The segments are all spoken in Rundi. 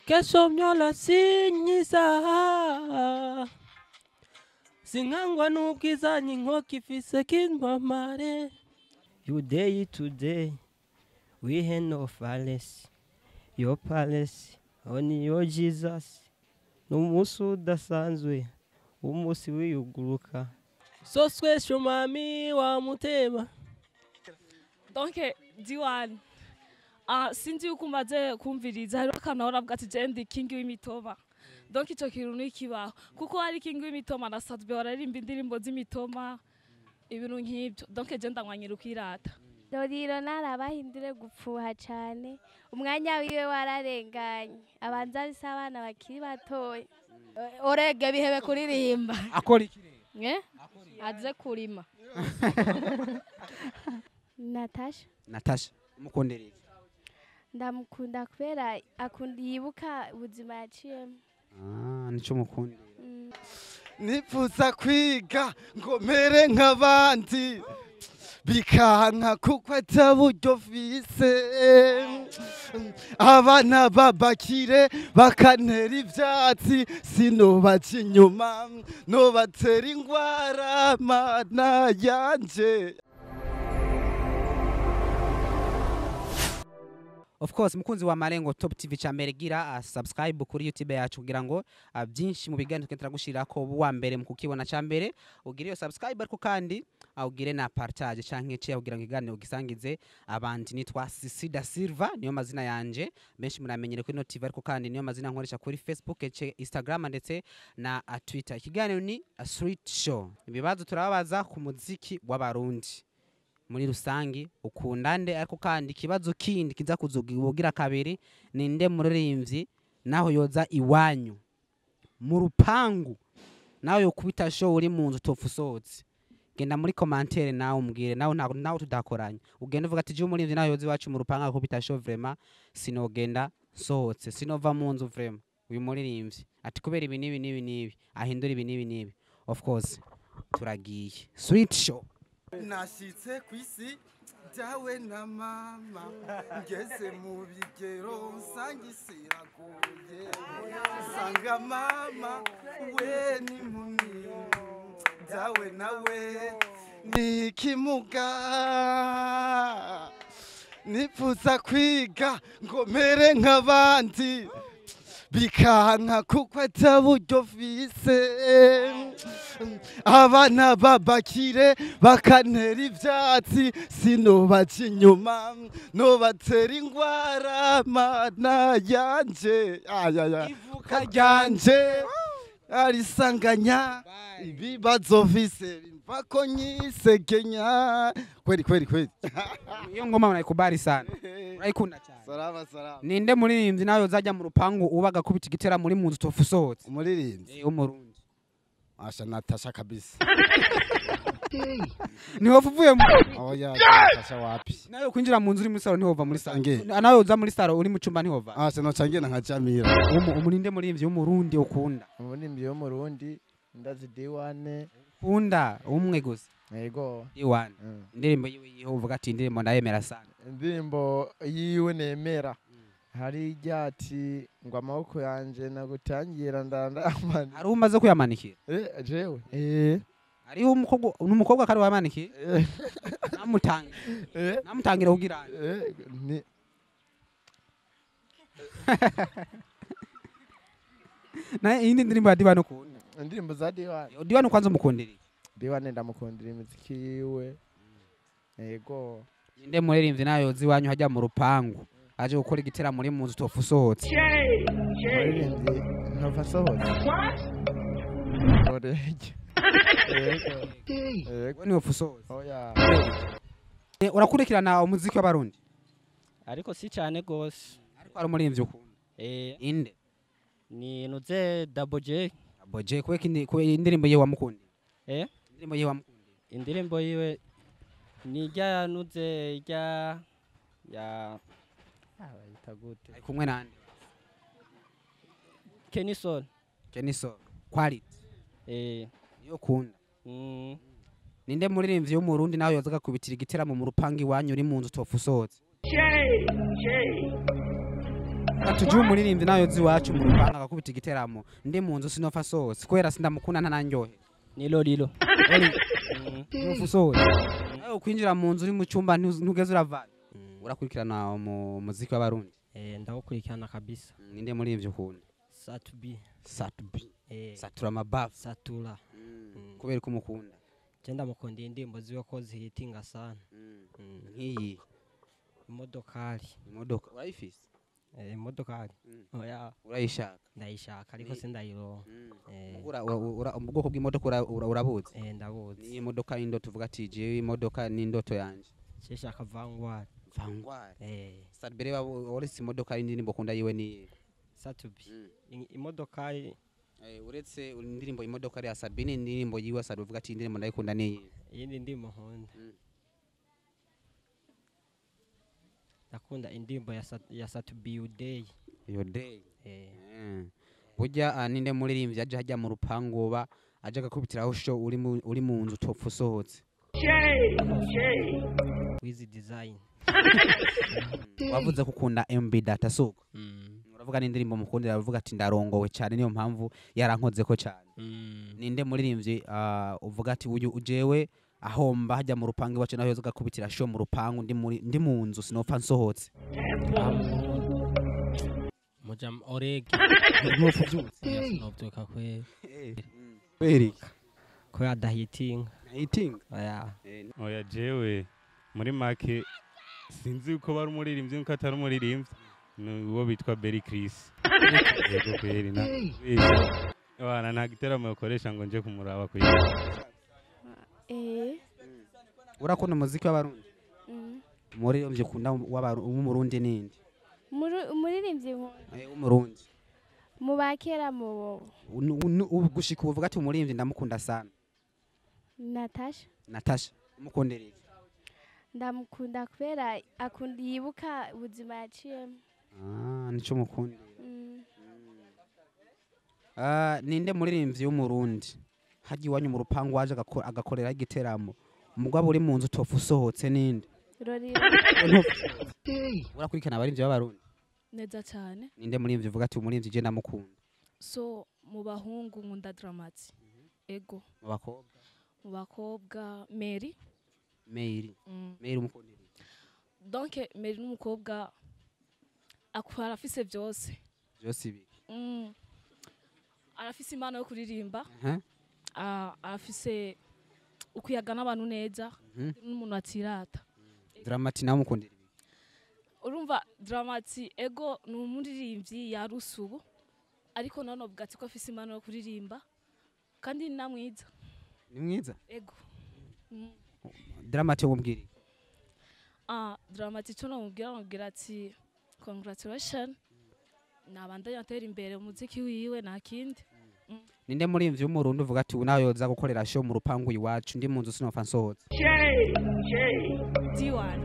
Kesho myola sinyiza sinkangwa n'ubwiza n'inkoko ifise kinwamare. You day today we have no palace, your palace only your Jesus. N'umunsi udasanzwe umunsi wiyuguruka. So special mami wa mutema. Donc D1 sinzi yuko umaze kumviriza hariho akantu ahora avuga ati je ndi king w'imitoma. Donc ico kintu ntikibaho kuko hari king w'imitoma na Sadbe bararirimba indirimbo z'imitoma ibintu nk'ibyo. Donc je ndamwanyira ukirata. Doriro narabahindure gupfuha cane umwanya wiwe wararenganye abanza bisa abana bakiri batoya. Orege bihebe kuririmba akora iki rero? Aze kurima. Natasha. Natasha umukundira iki? Ndamukunda kubera akunda yibuka ubuzima yaciyemo. Nico mukundira. Nifuza kwiga ngo mere nk'abandi bikanka kuko ataburyo mfise. Abana babakire bakantera ivyatsi sinobaca inyuma nobatera ingwara mana yanje. Of course mukunzi wa Malengo Top TV cha gira subscribe kuri YouTube yacu kugira ngo byinshi mu biganiro twentera gushirako wa mbere mu kukibona cha mbere ugire iyo subscribe ariko kandi ugire na partage canke cye kugira ngo iganiro ugisangize abandi. Nitwa Sisi da Silva niyo mazina yanje benshi muramenyere kuri no TV ariko kandi niyo mazina nkoresha kuri Facebook, Instagram ndetse na Twitter. Ikiganiro ni Street Show. Ibibazo turababaza ku muziki w'abarundi muri rusangi ukundande ariko kandi ikibazo kindi kiza kuzugira kabiri ninde muririmbyi naho yoza iwanyu mu rupangu naho yokubita show uri mu nzu topfusotse. Genda muri commentaire nawe umbwire nawe nawe tudakoranye ugenda uvuga ati je umuririmbyi naho yoza iwacu mu rupangu akubita show vraiment sinogenda sohotse sinova mu nzu vraiment uyu muririmbyi ati kubera ibi nibi nibi nibi ahindura ibi nibi nibi. Of course turagiye Sweet Show. Nashitse kwisi dawe na mama ngeze mu bigero nsanga isi iragoye nsanga mama we ni impumyi dawe nawe ni ikimuga. Nifuza kwiga ngo mere nk'abandi bikanka kuko ataburyo mfise. Abana babakire bakantera ivyatsi sinobaca inyuma nobatera ingwara mana yanje. Ivuka ryanje arisanganya ibibazo mfise bimvako nyisegenya. Kweli kweli kweli. Iyo ngoma unaikubali sana. Uraikunda cyane. Salama salama. Ninde muririmbyi nawe uzajya mu rupangu ubaga kubita igitera muri mu nzu tofusohotse? Umuririmbyi umurundi. Asha Natasha kabisa. Niho uvuye mu oya Natasha wapi? Nawe kwinjira mu nzu uri muri salo ntihova muri salo. Nawe uza muri salo uri mu cumba ntihova. Asha no cange na nka Jamira. Umurinde muririmbyi w'umurundi ukunda. Umuririmbyi w'umurundi ndazi D1. Ukunda umwe gusa. Yego. D1. Indirimbo yiwe yiho uvuga ati indirimbo ndayemera sana. Indirimbo yiwe nemera. Hari iryati ngo amaboko yanje nagutangira ndandamana. Hari umaze kuyamanikira? Jewe. Hari umukobwa n'umukobwa kari wamanikiye? Namutangira. Namutangira kugira ni Na indi ndirimbo ya D1 ukunda? Indirimbo za D1. D1 kwanza umukundira iki? D1 ndamukundira imiziki yiwe. Yego. Ninde muririmbyi nayo ziwanyu hajya mu rupangu aje gukora igitera muri mu nzu tofusohotse? Muririmbyi ntova sohotse. Orege. Yego. Ni ofusohotse. Oya. Urakurikirana umuziki w'abarundi? Ariko si cyane gose. Ariko ari umuririmbyi ukunda? Inde? Ni nuze Double J. Double J kwe indirimbo yiwe wamukunda? Indirimbo yiwe wamukunda? Indirimbo yiwe ni ijya nuze ijya ya bayita gute? Ari kumwe nande? Kenison. Kenison quality. Niyo ukunda. Ninde muririmbyi w'umurundi nawe yozaga kubitira igiteramo mu rupangu iwanyu uri mu nzu tofusohotse? Tujye umuririmbyi nayo ziwacu mu rupanga agakubita igiteramo ndi mu nzu sinopfa sohotse kubera sindamukunda ntananyohe. Ni Lolilo. Nopfa usohotse. Nawe ukwinjira mu nzu uri mu cyumba ntugeze uravayo. Urakurikirana mu muziki w'abarundi? Ndawukurikirana kabisa. Ninde muririmbyi ukunda? Satubi. Satubi. Satura amabafu. Satura. Kubera ko umukunda? Je ndamukunda indirimbo ziwe ko zihitinga sana. Nk'iyi imodokari. Imodoka urayifise? Imodokari. Oya. Urayishaka? Ndayishaka ariko sindayironka. Ura ubwoko bw'imodoka urabuzi? Ndabuzi. Ni imodoka y'indoto uvuga ati jewe imodoka ni indoto yanje. Je shaka Vanguard. Vanguard. Sadbere uretse imodoka y'indirimbo ukunda yiwe ni Satubi. Imodoka uretse indirimbo imodoka ya Sabine indirimbo yiwe Sabi uvuga ati indirimbo ndayikunda ni iyindi ndirimbo nkunda. Ndakunda indirimbo ya Satubi Day. Yo day. Burya ninde muririmbyi aje hajya mu rupangu ba aje agakubitiraho show uri mu nzu topfa usohotse? Wiz Design. Wavuze ko ukunda MB Data soko. Uravuga n'indirimbo mukundira uravuga ati ndarongowe cyane niyo mpamvu yarankoze ko cyane. Ninde muririmbyi uvuga ati uyu ujewe ahomba hajya mu rupangu iwacu naho yoza gakubitira show mu rupangu ndi mu nzu sinopfa nsohotse? Mujam Oreg. Ntopfa ubyutse. Sinopfa kwe. Kweri. Ko adahitinga. Hitinga. Oya. Oya jewe muri make sinzi uko bari umuririmbyi nko atari umuririmbyi. Uwo bitwa Berry Chris. Yego kweri na. Wana nta giteramo yakoresha ngo nje kumuraba kwe. Urakunda umuziki w'abarundi? Umuririmbyi ukunda w'umurundi ninde? Umuririmbyi nkunda. W'umurundi. Mu bakera mu gushika uvuga ati umuririmbyi ndamukunda sana. Natasha. Natasha umukundira iki? Ndamukunda kubera akunda yibuka ubuzima yaciyemo. Nico mukundira. Ninde muririmbyi w'umurundi haji iwanyu mu rupangu waje agakorera igiteramo umugabo uri mu nzu topfa usohotse ninde? Roriro. Urakurikirana abaririmbyi b'abarundi? Neza cyane. Ninde muririmbyi uvuga ati umuririmbyi je ndamukunda? So mu bahungu nkunda Dramati. Ego. Mu bakobwa? Mu bakobwa Mary. Mary. Mary umukundira. Donc Mary n'umukobwa akora afise byose. Byose ibi. Arafise impano yo kuririmba. Arafise ukuyaga n'abantu neza n'umuntu atirata. Dramati nawe umukundira ibi. Urumva Dramati ego ni umuririmbyi yarusubu ariko none uvuga ati ko afise impano yo kuririmba kandi ni namwiza. Ni mwiza? Ego. Dramati umubwira. Dramati cyo namubwira ati congratulations. Nabandanya atera imbere umuziki wiwe nta kindi. Ninde muririmbyi w'umurundi uvuga ati nawe yoza gukorera show mu rupangu iwacu ndi mu nzu sinopfa nsohotse? D1.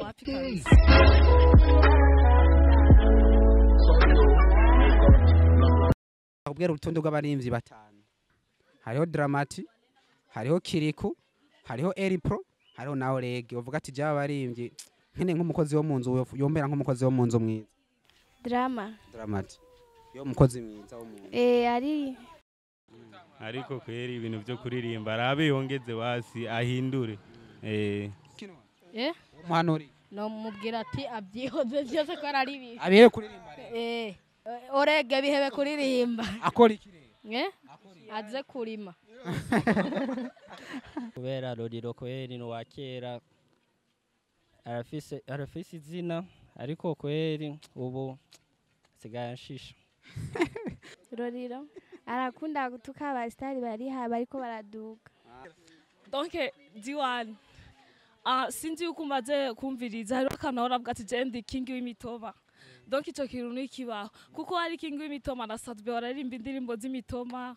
Wapi kabisa. Akubwira urutonde rw'abaririmbyi batanu. Hariho Dramati, hariho Kiriku, hariho Eripro, hariho na Oreg. Uvuga ati jya abaririmbyi nkene nk'umukozi wo mu nzu yombera nk'umukozi wo mu nzu mwiza. Drama. Dramati. Yo mukozi mwiza wo mu nzu. Ari ariko kweri ibintu byo kuririmba arabe yongeze wasi ahindure. Umuhanuri. No mubwira ati abyihoze byose ko ari bibi. Abihe kuririmba. Orege bihebe kuririmba. Akora iki rero? Aze kurima. Kubera Roriro kweri no wakera arafise izina ariko kweri ubu sigaye anshisha. Roriro arakunda gutuka abastari bari ha bariko baraduka. Donc D1 sinzi yuko umaze kumviriza hariho akantu ahora avuga ati je ndi king w'imitoma. Donc ico kintu ntikibaho kuko ari king w'imitoma na Sadbe bararirimba indirimbo z'imitoma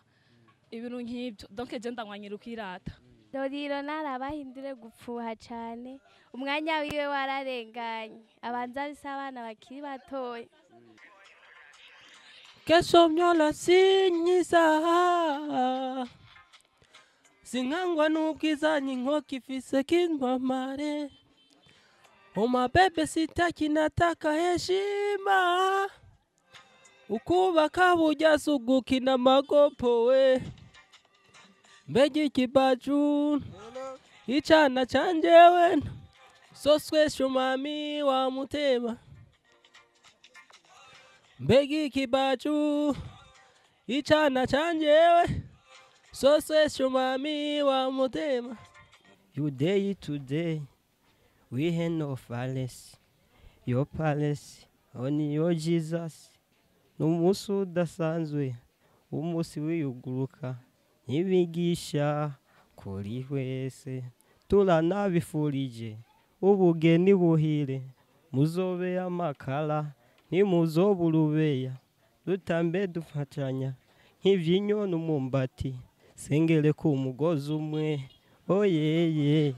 ibintu nk'ibyo. Donc je ndamwanyira ukirata. Roriro narabahindure gupfuha cyane umwanya wiwe wararenganye abanza bisa abana bakiri batoya. Kesho myola sinyiza sinkangwa n'ubwiza n'inkoko ifise kinwamare Umabebe sitaki, nataka heshima. Ukubaka burya si ugukina amagopo we. Mbega ikibaju icana canjewe soswesha umami wa mutema. Mbega ikibaju icana canjewe soswesha umami wa mutema. You day today we had no palace, your palace only your Jesus. Ni umunsi udasanzwe, umunsi wiyuguruka ntibigisha kuri wese. Turanabifurije ubugeni buhire, muzobe amakara ntimuzobe urubeya. Dutambe dufatanya nk'ivyinyo n'umumbati, sengere ku mugozi umwe oyeye.